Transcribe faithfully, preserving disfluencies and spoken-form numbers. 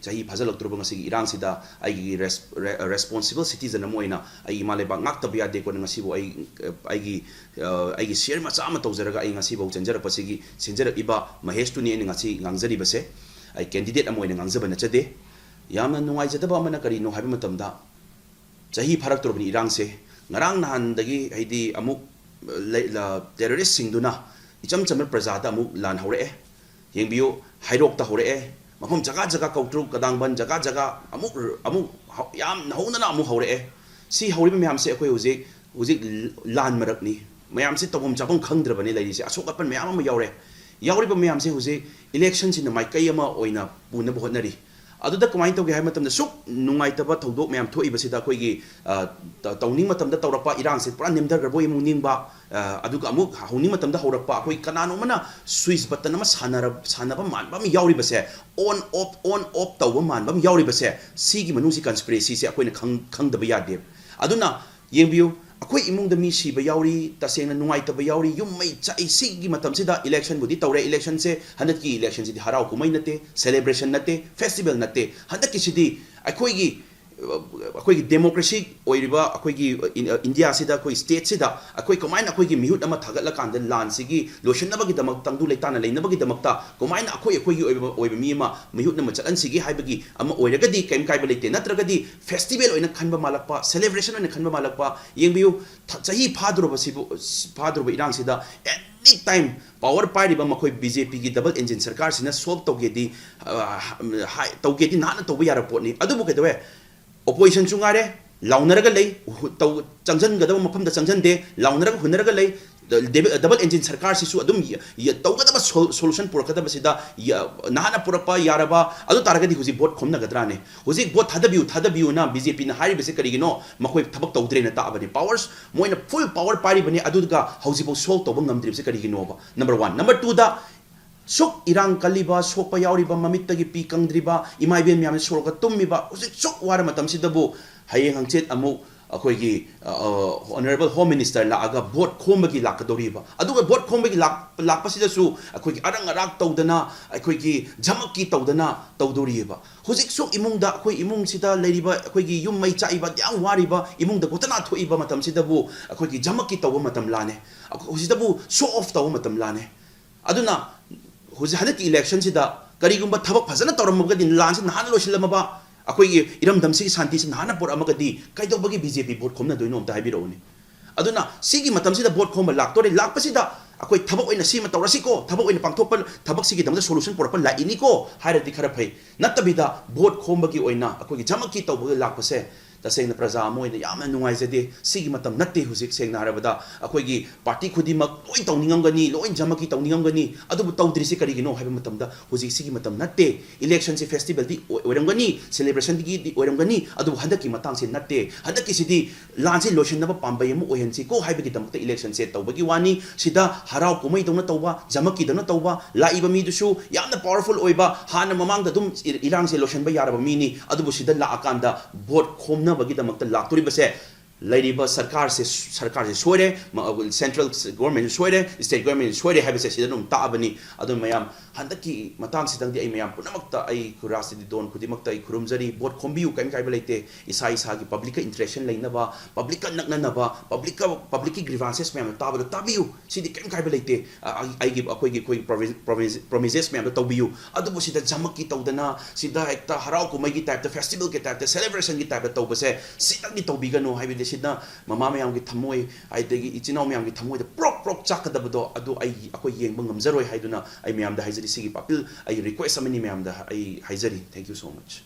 ꯆꯍꯤ ꯐꯥꯖꯤꯜꯂꯛꯇ꯭ꯔꯕ ꯉꯁꯤꯒꯤ ꯏꯔꯥꯡꯁꯤꯗ ꯑꯩꯒꯤ ꯔꯦꯁ-, ꯔꯦ-, responsible citizen ꯑꯃ ꯑꯣꯏꯅ ꯑꯩ ꯏꯃꯥ ꯂꯩꯕꯥꯛ ꯉꯥꯛꯇꯕ ꯌꯥꯗꯦ꯫ ꯀꯣꯟꯅ ꯉꯁꯤꯕꯨ ꯑꯩ, ꯑꯩꯒꯤ, ꯑ, ꯑꯩꯒꯤ share ꯃꯆꯥ ꯑꯃ ꯇꯧꯖꯔꯒ ꯑꯩ ꯉꯁꯤꯐꯥꯎ ꯆꯦꯟꯖꯔꯛꯄꯁꯤꯒꯤ, ꯆꯦꯟꯖꯔꯛꯏꯕ ꯃꯍꯦꯁꯇꯨꯅꯤ ꯑꯩꯅ ꯉꯁꯤ ꯉꯥꯡꯖꯔꯤꯕꯁꯦ꯫ ꯑꯩ candidate ꯑꯃ ꯑꯣꯏꯅ ꯉꯥꯡꯖꯕ ꯅꯠꯆꯗꯦ꯫ ꯌꯥꯝꯅ ꯅꯨꯡꯉꯥꯏꯖꯗꯕ ꯑꯃꯅ ꯀꯔꯤꯅꯣ ꯍꯥꯏꯕ ꯃꯇꯝꯗ, ꯆꯍꯤ ꯐꯥꯔꯛꯇꯧꯔꯕꯅꯤ ꯏꯔꯥꯡꯁꯦ꯫ ꯉꯔꯥꯡ ꯅꯍꯥꯟꯗꯒꯤ ꯍꯥꯏꯗꯤ ꯑꯃꯨꯛ ꯂꯩ-, ꯂ-, terroristꯁꯤꯡꯗꯨꯅ ꯏꯆꯝ ꯆꯝꯕ ꯄ꯭ꯔꯖꯥꯗ ꯑꯃꯨꯛ ꯂꯥꯟ ꯍꯧꯔꯛꯑꯦ꯫ ꯌꯦꯡꯕꯤꯌꯨ, ꯍꯩꯔꯣꯛꯇ ꯍꯧꯔꯛꯑꯦ, ꯃꯐꯝ ꯖꯒꯥ ꯖꯒꯥ, ꯀꯧꯇ꯭ꯔꯨꯛ, ꯀꯗꯥꯡꯕꯟ ꯖꯒꯥ ꯖꯒꯥ ꯑꯃꯨꯛ, ꯑꯃꯨꯛ ꯍꯧ-, ꯌꯥꯝ ꯍꯧꯅꯅ ꯑꯃꯨꯛ ꯍꯧꯔꯛꯑꯦ꯫ ꯁꯤ ꯍꯧꯔꯤꯕ ꯃꯌꯥꯝꯁꯦ ꯑꯩꯈꯣꯏ ꯍꯧꯖꯤꯛ, ꯍꯧꯖꯤꯛ ꯂꯥꯟ ꯃꯔꯛꯅꯤ꯫ ꯃꯌꯥꯝꯁꯦ ꯇꯧꯐꯝ ꯆꯥꯐꯝ ꯈꯪꯗ꯭ꯔꯕꯅꯤ ꯂꯩꯔꯤꯁꯦ꯫ ꯑꯁꯣꯛ ꯑꯄꯟ ꯃꯌꯥꯝ ꯑꯃ ꯌꯥꯎꯔꯦ꯫ ꯌꯥꯎꯔꯤꯕ ꯃꯌꯥꯝꯁꯦ ꯍꯧꯖꯤꯛ electionꯁꯤꯅ ꯃꯥꯏꯀꯩ ꯑꯃ ꯑꯣꯏꯅ ꯄꯨꯅꯕ ꯍꯣꯠꯅꯔꯤ꯫ ꯑꯗꯨꯗ ꯀꯃꯥꯏꯅ ꯇꯧꯒꯦ ꯍꯥꯏꯕ ꯃꯇꯝꯗ, ꯁꯨꯛ ꯅꯨꯡꯉꯥꯏꯇꯕ ꯊꯧꯗꯣꯛ ꯃꯌꯥꯝ ꯊꯣꯛꯏꯕꯁꯤꯗ ꯑꯩꯈꯣꯏꯒꯤ, ꯑ, ꯇ-, ꯇꯧꯅꯤꯡ ꯃꯇꯝꯗ ꯇꯧꯔꯛꯄ, ꯏꯔꯥꯡꯁꯦ ꯄꯨꯔꯥ ꯅꯦꯝꯊꯈ꯭ꯔꯕꯣꯏ ꯑꯃꯨꯛ ꯅꯤꯡꯕ, ꯑ, ꯑꯗꯨꯒ ꯑꯃꯨꯛ ꯍꯧꯅꯤꯡ ꯃꯇꯝꯗ ꯍꯧꯔꯛꯄ, ꯑꯩꯈꯣꯏ ꯀꯅꯥꯅꯣꯝꯃꯅ switch button ꯑꯃ ꯁꯥꯟꯅꯔ-, ꯁꯥꯟꯅꯕ ꯃꯥꯟꯕ ꯑꯃ ꯌꯥꯎꯔꯤꯕꯁꯦ, on off, on off ꯇꯧꯕ ꯃꯥꯟꯕ ꯑꯃ ꯌꯥꯎꯔꯤꯕꯁꯦ, ꯁꯤꯒꯤ ꯃꯅꯨꯡꯁꯤ conspiracyꯁꯦ ꯑꯩꯈꯣꯏꯅ ꯈꯪ-, ꯈꯪꯗꯕ ꯌꯥꯗꯦ꯫ ꯑꯗꯨꯅ ꯌꯦꯡꯕꯤꯌꯨ, ꯑꯩꯈꯣꯏ ꯏꯃꯨꯡꯗ ꯃꯤ ꯁꯤꯕ ꯌꯥꯎꯔꯤ, ꯇꯁꯦꯡꯅ ꯅꯨꯡꯉꯥꯏꯇꯕ ꯌꯥꯎꯔꯤ, ꯌꯨꯝ ꯃꯩ ꯆꯥꯛꯏ꯫ ꯁꯤꯒꯤ ꯃꯇꯝꯁꯤꯗ electionꯕꯨꯗꯤ ꯇꯧꯔꯦ꯫ Electionꯁꯦ, ꯍꯟꯗꯛꯀꯤ electionꯁꯤꯗꯤ ꯍꯔꯥꯎ ꯀꯨꯝꯍꯩ ꯅꯠꯇꯦ, celebration ꯅꯠꯇꯦ, festival ꯅꯠꯇꯦ꯫ ꯍꯟꯗꯛꯀꯤꯁꯤꯗꯤ ꯑꯩꯈꯣꯏꯒꯤ, ꯑꯩꯈꯣꯏꯒꯤ democracy ꯑꯣꯏꯔꯤꯕ ꯑꯩꯈꯣꯏꯒꯤ ꯏꯟ-, ꯏꯟꯗꯤꯌꯥꯁꯤꯗ, ꯑꯩꯈꯣꯏ stateꯁꯤꯗ ꯑꯩꯈꯣꯏ ꯀꯃꯥꯏꯅ ꯑꯩꯈꯣꯏꯒꯤ ꯃꯤꯍꯨꯠ ꯑꯃ ꯊꯥꯒꯠꯂꯀꯥꯟꯗ ꯂꯥꯟꯁꯤꯒꯤ ꯂꯣꯏꯁꯤꯟꯅꯕꯒꯤꯗꯃꯛ, ꯇꯪꯗꯨ ꯂꯩꯇꯥꯅ ꯂꯩꯅꯕꯒꯤꯗꯃꯛꯇ ꯀꯃꯥꯏꯅ ꯑꯩꯈꯣꯏ, ꯑꯩꯈꯣꯏꯒꯤ ꯑꯣꯏꯕ, ꯑꯣꯏꯕ ꯃꯤ ꯑꯃ ꯃꯤꯍꯨꯠ ꯑꯃ ꯆꯠꯍꯟꯁꯤꯒꯦ ꯍꯥꯏꯕꯒꯤ ꯑꯃ ꯑꯣꯏꯔꯒꯗꯤ ꯀꯔꯤꯝ ꯀꯥꯏꯕ ꯂꯩꯇꯦ꯫ ꯅꯠꯇ꯭ꯔꯒꯗꯤ festival ꯑꯣꯏꯅ ꯈꯟꯕ ꯃꯥꯜꯂꯛꯄ, celebration ꯑꯣꯏꯅ ꯈꯟꯕ ꯃꯥꯜꯂꯛꯄ꯫ ꯌꯦꯡꯕꯤꯌꯨ, ꯊ-, ꯆꯍꯤ ꯐꯥꯗ꯭ꯔꯨꯕꯁꯤꯕꯨ, ꯐꯥꯗ꯭ꯔꯨꯕ ꯏꯔꯥꯡꯁꯤꯗ any time power ꯄꯥꯏꯔꯤꯕ ꯃꯈꯣꯏ BJPꯒꯤ double engine ꯁꯔꯀꯥꯔꯁꯤꯅ solve ꯇꯧꯒꯦꯗꯤ, ꯑ, ꯍꯥꯏ-, ꯇꯧꯒꯦꯗꯤ ꯅꯍꯥꯟꯅ ꯇꯧꯕ ꯌꯥꯔꯕ ꯄꯣꯠꯅꯤ꯫ ꯑꯗꯨꯕꯨ ꯀꯩꯗꯧꯋꯦ? Oppositionꯁꯨ ꯉꯥꯏꯔꯦ, ꯂꯥꯎꯅꯔꯒ ꯂꯩ, ꯍꯨ-, ꯇꯧ-, ꯆꯪꯁꯤꯟꯒꯗꯕ ꯃꯐꯝꯗ ꯆꯪꯁꯤꯟꯗꯦ, ꯂꯥꯎꯅꯔꯒ ꯍꯨꯟꯅꯔꯒ ꯂꯩ꯫ ꯗ-, ꯗꯦꯕ-, double engine ꯁꯔꯀꯥꯔꯁꯤꯁꯨ ꯑꯗꯨꯝ ꯌ-, ꯌ-, ꯇꯧꯒꯗꯕ sol-, solution ꯄꯨꯔꯛꯀꯗꯕꯁꯤꯗ ꯌ-, ꯅꯍꯥꯟꯅ ꯄꯨꯔꯛꯄ ꯌꯥꯔꯕ, ꯑꯗꯨ ꯇꯥꯔꯒꯗꯤ ꯍꯧꯖꯤꯛ vote ꯈꯣꯝꯅꯒꯗ꯭ꯔꯥꯅꯦ? ꯍꯧꯖꯤꯛ vote ꯊꯥꯗꯕꯤꯌꯨ, ꯊꯥꯗꯕꯤꯌꯨꯅ BJPꯅ ꯍꯥꯏꯔꯤꯕꯁꯦ ꯀꯔꯤꯒꯤꯅꯣ? ꯃꯈꯣꯏ ꯊꯕꯛ ꯇꯧꯗ꯭ꯔꯦꯅ ꯇꯥꯛꯑꯕꯅꯤ꯫ Powers, ꯃꯣꯏꯅ full power ꯄꯥꯏꯔꯤꯕꯅꯤ, ꯑꯗꯨꯒ ꯍꯧꯖꯤꯛꯐꯥꯎ solve ꯇꯧꯕ ꯉꯝꯗ꯭ꯔꯤꯕꯁꯦ ꯀꯔꯤꯒꯤꯅꯣꯕ? Number one꯫ Number twoꯗ, ꯁꯨꯛ ꯏꯔꯥꯡ ꯀꯜꯂꯤꯕ, ꯁꯣꯛꯄ ꯌꯥꯎꯔꯤꯕ, ꯃꯃꯤꯠꯇꯒꯤ ꯄꯤ ꯀꯪꯗ꯭ꯔꯤꯕ ꯏꯃꯥ ꯏꯕꯦꯟ ꯃꯌꯥꯝꯁꯦ ꯁꯣꯔꯣꯛꯇ ꯇꯨꯝꯃꯤꯕ, ꯍꯧꯖꯤꯛ ꯁꯨꯛ ꯋꯥꯔ ꯃꯇꯝꯁꯤꯗꯕꯨ ꯍꯌꯦꯡ ꯍꯪꯆꯤꯠ ꯑꯃꯨꯛ ꯑꯩꯈꯣꯏꯒꯤ ꯑꯣꯅꯔꯦꯕꯜ ꯍꯣꯝ ꯃꯤꯅꯤꯁꯇꯔ ꯂꯥꯛꯑꯒ ꯚꯣꯠ ꯈꯣꯝꯕꯒꯤ ꯂꯥꯛꯀꯗꯧꯔꯤꯕ꯫ ꯑꯗꯨꯒ ꯚꯣꯠ ꯈꯣꯝꯕꯒꯤ ꯂꯥꯛ ꯂꯥꯛꯄꯁꯤꯗꯁꯨ ꯑꯩꯈꯣꯏꯒꯤ ꯑꯔꯪ ꯑꯔꯥꯛ ꯇꯧꯗꯅ, ꯑꯩꯈꯣꯏꯒꯤ ꯖꯃꯛꯀꯤ ꯇꯧꯗꯅ ꯇꯧꯗꯧꯔꯤꯑꯕ꯫ ꯍꯧꯖꯤꯛꯁꯨ ꯏꯃꯨꯡꯗ, ꯑꯩꯈꯣꯏ ꯏꯃꯨꯡꯁꯤꯗ ꯂꯩꯔꯤꯕ, ꯑꯩꯈꯣꯏꯒꯤ ꯌꯨꯝ ꯃꯩ ꯆꯥꯛꯏꯕ, ꯌꯥꯝ ꯋꯥꯔꯤꯕ ꯏꯃꯨꯡꯗ ꯒꯣꯇꯅꯥ ꯊꯣꯛꯏꯕ ꯃꯇꯝꯁꯤꯗꯕꯨ ꯑꯩꯈꯣꯏꯒꯤ ꯖꯃꯛꯀꯤ ꯇꯧꯕ ꯃꯇꯝ ꯂꯥꯅꯦ꯫ ꯑꯩꯈꯣꯏ ꯍꯧꯖꯤꯛꯇꯕꯨ ꯁꯣ ꯑꯣꯐ ꯇꯧꯕ ꯃꯇꯝ ꯂꯥꯅꯦ꯫ ꯑꯗꯨꯅ ꯍꯧꯖꯤꯛ ꯍꯟꯗꯛꯀꯤ ꯏꯂꯦꯛꯁꯟꯁꯤꯗ ꯀꯔꯤꯒꯨꯝꯕ ꯊꯕꯛ ꯐꯖꯅ ꯇꯧꯔꯝꯃꯒꯗꯤ, ꯂꯥꯟꯁꯤ ꯅꯍꯥꯟꯅ ꯂꯣꯏꯁꯤꯜꯂꯝꯃꯕ, ꯑꯩꯈꯣꯏꯒꯤ ꯏꯔꯝꯗꯝꯁꯤꯒꯤ ꯁꯥꯟꯇꯤꯁꯤ ꯅꯍꯥꯟꯅ ꯄꯨꯔꯛꯑꯝꯃꯒꯗꯤ, ꯀꯩꯗꯧꯕꯒꯤ ꯕꯤ ꯖꯦ ꯄꯤ ꯚꯣꯠ ꯈꯣꯝꯅꯗꯣꯏꯅꯣ ꯑꯝꯇ ꯍꯥꯏꯕꯤꯔꯛꯎꯅꯦ꯫ ꯑꯗꯨꯅ ꯁꯤꯒꯤ ꯃꯇꯝꯁꯤꯗ ꯚꯣꯠ ꯈꯣꯝꯕ ꯂꯥꯛꯇꯣꯔꯦ, ꯂꯥꯛꯄꯁꯤꯗ ꯑꯩꯈꯣꯏ ꯊꯕꯛ ꯑꯣꯏꯅ ꯁꯤꯃ ꯇꯧꯔꯁꯤꯀꯣ, ꯊꯕꯛ ꯑꯣꯏꯅ ꯄꯥꯡꯊꯣꯛꯄ, ꯊꯕꯛꯁꯤꯒꯤꯗꯃꯛꯇ ꯁꯣꯂꯨꯁꯟ ꯄꯨꯔꯛꯄ ꯂꯥꯛꯏꯅꯤꯀꯣ ꯍꯥꯏꯔꯗꯤ ꯈꯔ ꯐꯩ꯫ ꯅꯠꯇꯕꯤꯗ ꯚꯣꯠ ꯈꯣꯝꯕꯒꯤ ꯑꯣꯏꯅ ꯑꯩꯈꯣꯏꯒꯤ ꯖꯃꯛꯀꯤ ꯇꯧꯕꯒ ꯂꯥꯛꯄꯁꯦ ꯇꯁꯦꯡꯅ ꯄ꯭ꯔꯖꯥ ꯑꯃ ꯑꯣꯏꯅ ꯌꯥꯝꯅ ꯅꯨꯡꯉꯥꯏꯖꯗꯦ꯫ ꯁꯤꯒꯤ ꯃꯇꯝ ꯅꯠꯇꯦ ꯍꯧꯖꯤꯛ꯫ ꯁꯦꯡꯅ ꯍꯥꯏꯔꯕꯗ ꯑꯩꯈꯣꯏꯒꯤ ꯄꯥꯔꯇꯤ ꯈꯨꯗꯤꯡꯃꯛ ꯂꯣꯏ ꯇꯧꯅꯤꯡꯉꯝꯒꯅꯤ, ꯂꯣꯏ ꯖꯃꯛꯀꯤ ꯇꯧꯅꯤꯡꯉꯝꯒꯅꯤ, ꯑꯗꯨꯕꯨ ꯇꯧꯗ꯭ꯔꯤꯁꯤ ꯀꯔꯤꯒꯤꯅꯣ ꯍꯥꯏꯕ ꯃꯇꯝꯗ ꯍꯧꯖꯤꯛ ꯁꯤꯒꯤ ꯃꯇꯝ ꯅꯠꯇꯦ꯫ ꯏꯂꯦꯛꯁꯟꯁꯤ ꯐꯦꯁꯇꯤꯚꯦꯜꯗꯤ ꯑꯣꯏ-, ꯑꯣꯏꯔꯝꯒꯅꯤ, ꯁꯦꯂꯦꯕ꯭ꯔꯦꯁꯟꯒꯤꯗꯤ ꯑꯣꯏꯔꯝꯒꯅꯤ, ꯑꯗꯨꯕꯨ ꯍꯟꯗꯛꯀꯤ ꯃꯇꯥꯡꯁꯤ ꯅꯠꯇꯦ꯫ ꯍꯟꯗꯛꯀꯤꯁꯤꯗꯤ ꯂꯥꯟꯁꯤ ꯂꯣꯏꯁꯤꯟꯅꯕ ꯄꯥꯝꯕꯩ ꯑꯃ ꯑꯣꯏꯍꯟꯁꯤꯀꯣ ꯍꯥꯏꯕꯒꯤꯗꯃꯛꯇ ꯏꯂꯦꯛꯁꯟꯁꯦ ꯇꯧꯕꯒꯤ ꯋꯥꯅꯤ꯫ ꯁꯤꯗ ꯍꯔꯥꯎ ꯀꯨꯝꯍꯩꯗꯧꯅ ꯇꯧꯕ, ꯖꯃꯛꯀꯤꯗꯧꯅ ꯇꯧꯕ, ꯂꯥꯛꯏꯕ ꯃꯤꯗꯨꯁꯨ ꯌꯥꯝꯅ ꯄꯥꯋꯔꯐꯨꯜ ꯑꯣꯏꯕ, ꯍꯥꯟꯅ ꯃꯃꯥꯡꯗ ꯑꯗꯨꯝ ꯏ-, ꯏꯔꯥꯡꯁꯦ ꯂꯣꯏꯁꯤꯟꯕ ꯌꯥꯔꯕ ꯃꯤꯅꯤ꯫ ꯑꯗꯨꯕꯨ ꯁꯤꯗ ꯂꯥꯛꯑꯀꯥꯟꯗ ꯚꯣꯠ ꯈꯣꯝꯅꯕꯒꯤꯗꯃꯛꯇ ꯂꯥꯛꯇꯣꯔꯤꯕꯁꯦ ꯂꯩꯔꯤꯕ ꯁꯔꯀꯥꯔꯁꯦ, ꯁꯔꯀꯥꯔꯁꯦ ꯁꯣꯏꯔꯦ, ꯃ-, ꯁꯦꯟꯇ꯭ꯔꯦꯜ ꯒꯣꯔꯃꯦꯟꯁꯨ ꯁꯣꯏꯔꯦ, ꯁ꯭ꯇꯦꯠ ꯒꯣꯔꯃꯦꯟꯁꯨ ꯁꯣꯏꯔꯦ ꯍꯥꯏꯕꯁꯦ ꯁꯤꯗ ꯑꯗꯨꯝ ꯇꯥꯛꯑꯕꯅꯤ꯫ ꯑꯗꯨꯅ ꯃꯌꯥꯝ ꯍꯟꯗꯛꯀꯤ ꯃꯇꯥꯡꯁꯤꯗꯪꯗꯤ ꯑꯩ ꯃꯌꯥꯝ ꯄꯨꯝꯅꯃꯛꯇ, ꯑꯩ ꯈꯨꯔꯥꯁꯤꯗꯤ ꯗꯣꯟ ꯈꯨꯗꯤꯡꯃꯛꯇ ꯑꯩ ꯈꯨꯔꯨꯝꯖꯔꯤ, ꯚꯣꯠ ꯈꯣꯝꯕꯤꯌꯨ, ꯀꯔꯤꯝ ꯀꯥꯏꯕ ꯂꯩꯇꯦ꯫ ꯏꯁꯥ ꯏꯁꯥꯒꯤ ꯄꯕ꯭ꯂꯤꯛꯀ ꯏꯟꯇꯔꯦꯛꯁꯟ ꯂꯩꯅꯕ, ꯄꯕ꯭ꯂꯤꯛꯀ ꯅꯛꯅꯅꯕ, ꯄꯕ꯭ꯂꯤꯛꯀ, ꯄꯕ꯭ꯂꯤꯛꯀꯤ ꯒ꯭ꯔꯤꯚꯥꯟꯁꯦꯁ ꯃꯌꯥꯝꯗꯣ ꯇꯥꯕꯗꯣ ꯇꯥꯕꯤꯌꯨ, ꯁꯤꯗꯤ ꯀꯔꯤꯝ ꯀꯥꯏꯕ ꯂꯩꯇꯦ꯫ ꯑ-, ꯑꯩ-, ꯑꯩꯒꯤ, ꯑꯩꯈꯣꯏꯒꯤ, ꯑꯩꯈꯣꯏꯒꯤ ꯄ꯭ꯔꯣꯃꯤꯁ-, ꯄ꯭ꯔꯣꯃꯤꯁ-, ꯄ꯭ꯔꯣꯃꯤꯁꯦꯁ ꯃꯌꯥꯝꯗꯣ ꯇꯧꯕꯤꯌꯨ꯫ ꯑꯗꯨꯕꯨ ꯁꯤꯗ ꯖꯃꯛꯀꯤ ꯇꯧꯗꯅ, ꯁꯤꯗ ꯍꯦꯛꯇ ꯍꯔꯥꯎ ꯀꯨꯝꯍꯩꯒꯤ ꯇꯥꯏꯞꯇ, ꯐꯦꯁꯇꯤꯚꯦꯜꯒꯤ ꯇꯥꯏꯞꯇ, ꯁꯦꯂꯦꯕ꯭ꯔꯦꯁꯟꯒꯤ ꯇꯥꯏꯞꯇ ꯇꯧꯕꯁꯦ ꯁꯤꯗꯪꯗꯤ ꯇꯧꯕꯤꯒꯅꯨ꯫ ꯍꯥꯏꯕꯗꯤ ꯁꯤꯅ ꯃꯃꯥ ꯃꯌꯥꯝꯒꯤ ꯊꯝꯃꯣꯏ, ꯑꯗꯒꯤ ꯏꯆꯤꯟ ꯏꯅꯥꯎ ꯃꯌꯥꯝꯒꯤ ꯊꯝꯃꯣꯏꯗ ꯄ꯭ꯔꯣꯛ ꯄ꯭ꯔꯣꯛ ꯆꯥꯛꯀꯗꯕꯗꯣ ꯑꯗꯨ ꯑꯩ, ꯑꯩꯈꯣꯏ ꯌꯦꯡꯕ ꯉꯝꯖꯔꯣꯏ ꯍꯥꯏꯗꯨꯅ ꯑꯩ ꯃꯌꯥꯝꯗ ꯍꯥꯏꯖꯔꯤ꯫ ꯁꯤꯒꯤ ꯑꯄꯤꯜ, ꯑꯩ ꯔꯤꯀ꯭ꯋꯦꯁ ꯑꯃꯅꯤ ꯃꯌꯥꯝꯗ ꯑꯩ ꯍꯥꯏꯖꯔꯤ꯫ Thank you so much꯫